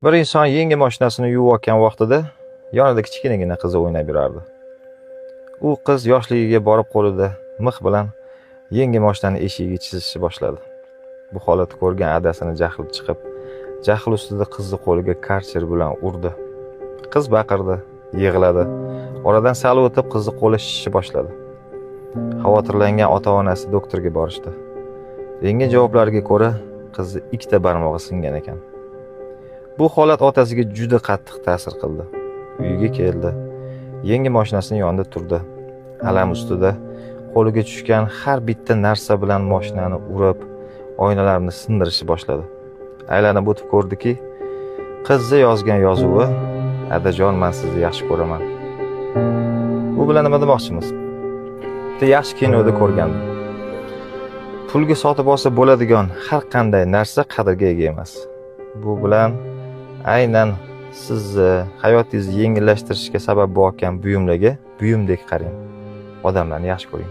Bir inson yangi mashinasini yuvayotgan vaqtida yonida kichkinagina qizi o'ynab yurardi. U qiz yoshligiga borib qo'lida mix bilan yangi mashinani eshigiga chizishni boshladi. Bu holatni ko'rgan adasini jahli chiqib, jahl ustida qizni qo'liga karcher bilan urdi. Qiz baqirdi, yig'ladi. Oradan sal o'tib qizni qo'li shisha boshladi. Xavotirlangan ota-onasi doktorga borishdi. Rentgen javoblariga ko'ra, qizni ikkita barmog'i singan ekan. Bu holat otasiga juda qattiq ta'sir qildi. Uyiga keldi. Yangi mashinasining yonida turdi. Alam ustida qo'liga tushgan har bitta narsa bilan mashinani urib, oynalarni sindirishni boshladi. Aylanib o'tib ko'rdiki, qizi yozgan yozuvi: "Adajon, men sizni yaxshi ko'raman." Bu bilan nima demoqchimiz? Bitta yaxshi kinoda ko'rgandim. Pulga sotib olsa bo'ladigan har qanday narsa qadrga ega emas. Bu bilan aynan sizni hayotingizni yengillashtirishga sabab bo'layotgan buyumlarga buyumdek qarang. Odamlarni yaxshi ko'ring.